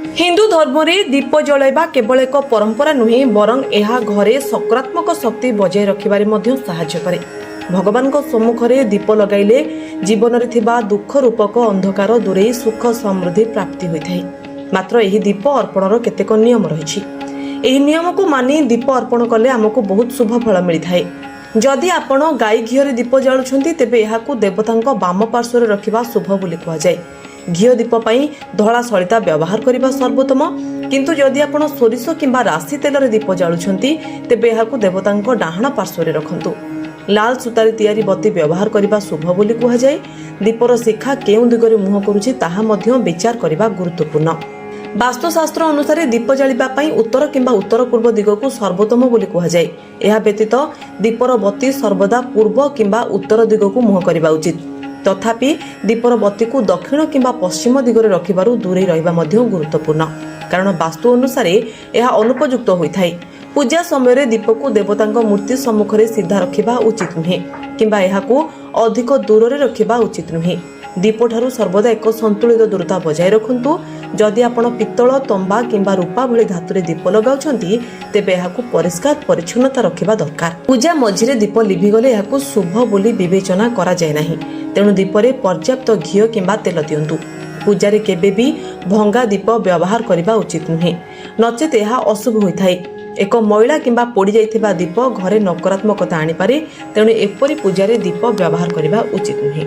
ହିନ୍ଦୁ ଧର୍ମରେ ଦୀପ ଜଳାଇବା କେବଳ ଏକ ପରମ୍ପରା ନୁହେଁ, ବରଂ ଏହା ଘରେ ସକାରାତ୍ମକ ଶକ୍ତି ବଜାୟ ରଖିବାରେ ମଧ୍ୟ ସାହାଯ୍ୟ କରେ। ଭଗବାନଙ୍କ ସମ୍ମୁଖରେ ଦୀପ ଲଗାଇଲେ ଜୀବନରେ ଥିବା ଦୁଃଖ ରୂପକ ଅନ୍ଧକାର ଦୂରେଇ ସୁଖ ସମୃଦ୍ଧି ପ୍ରାପ୍ତି ହୋଇଥାଏ। ମାତ୍ର ଏହି ଦୀପ ଅର୍ପଣର କେତେକ ନିୟମ ରହିଛି। ଏହି ନିୟମକୁ ମାନି ଦୀପ ଅର୍ପଣ କଲେ ଆମକୁ ବହୁତ ଶୁଭ ଫଳ ମିଳିଥାଏ। ଯଦି ଆପଣ ଗାଈ ଘିଅରେ ଦୀପ ଜାଳୁଛନ୍ତି, ତେବେ ଏହାକୁ ଦେବତାଙ୍କ ବାମ ପାର୍ଶ୍ୱରେ ରଖିବା ଶୁଭ ବୋଲି କୁହାଯାଏ। ଘିଅ ଦୀପ ପାଇଁ ଧଳା ସଳିତା ବ୍ୟବହାର କରିବା ସର୍ବୋତ୍ତମ। କିନ୍ତୁ ଯଦି ଆପଣ ସୋରିଷ କିମ୍ବା ରାଶି ତେଲରେ ଦୀପ ଜାଳୁଛନ୍ତି, ତେବେ ଏହାକୁ ଦେବତାଙ୍କ ଡାହାଣ ପାର୍ଶ୍ୱରେ ରଖନ୍ତୁ। ଲାଲ ସୂତାରେ ତିଆରି ବତି ବ୍ୟବହାର କରିବା ଶୁଭ ବୋଲି କୁହାଯାଏ। ଦୀପର ଶିଖା କେଉଁ ଦିଗରେ ମୁହଁ କରୁଛି, ତାହା ମଧ୍ୟ ବିଚାର କରିବା ଗୁରୁତ୍ୱପୂର୍ଣ୍ଣ। ବାସ୍ତୁଶାସ୍ତ୍ର ଅନୁସାରେ ଦୀପ ଜାଳିବା ପାଇଁ ଉତ୍ତର କିମ୍ବା ଉତ୍ତର ପୂର୍ବ ଦିଗକୁ ସର୍ବୋତ୍ତମ ବୋଲି କୁହାଯାଏ। ଏହା ବ୍ୟତୀତ ଦୀପର ବତି ସର୍ବଦା ପୂର୍ବ କିମ୍ବା ଉତ୍ତର ଦିଗକୁ ମୁହଁ କରିବା ଉଚିତ। ତଥାପି ଦୀପର ବତିକୁ ଦକ୍ଷିଣ କିମ୍ବା ପଶ୍ଚିମ ଦିଗରେ ରଖିବାରୁ ଦୂରେଇ ରହିବା ମଧ୍ୟ ଗୁରୁତ୍ୱପୂର୍ଣ୍ଣ, କାରଣ ବାସ୍ତୁ ଅନୁସାରେ ଏହା ଅନୁପଯୁକ୍ତ ହୋଇଥାଏ। ପୂଜା ସମୟରେ ଦୀପକୁ ଦେବତାଙ୍କ ମୂର୍ତ୍ତି ସମ୍ମୁଖରେ ସିଧା ରଖିବା ଉଚିତ ନୁହେଁ କିମ୍ବା ଏହାକୁ ଅଧିକ ଦୂରରେ ରଖିବା ଉଚିତ ନୁହେଁ। ଦୀପଠାରୁ ସର୍ବଦା ଏକ ସନ୍ତୁଳିତ ଦୂରତା ବଜାୟ ରଖନ୍ତୁ। ଯଦି ଆପଣ ପିତ୍ତଳ, ତମ୍ବା କିମ୍ବା ରୂପା ଭଳି ଧାତୁରେ ଦୀପ ଲଗାଉଛନ୍ତି, ତେବେ ଏହାକୁ ପରିଷ୍କାର ପରିଚ୍ଛନ୍ନତା ରଖିବା ଦରକାର। ପୂଜା ମଝିରେ ଦୀପ ଲିଭିଗଲେ ଏହାକୁ ଶୁଭ ବୋଲି ବିବେଚନା କରାଯାଏ ନାହିଁ। ତେଣୁ ଦୀପରେ ପର୍ଯ୍ୟାପ୍ତ ଘିଅ କିମ୍ବା ତେଲ ଦିଅନ୍ତୁ। ପୂଜାରେ କେବେ ବି ଭଙ୍ଗା ଦୀପ ବ୍ୟବହାର କରିବା ଉଚିତ ନୁହେଁ, ନଚେତ ଏହା ଅଶୁଭ ହୋଇଥାଏ। ଏକ ମଇଳା କିମ୍ବା ପୋଡ଼ିଯାଇଥିବା ଦୀପ ଘରେ ନକାରାତ୍ମକତା ଆଣିପାରେ। ତେଣୁ ଏପରି ପୂଜାରେ ଦୀପ ବ୍ୟବହାର କରିବା ଉଚିତ ନୁହେଁ।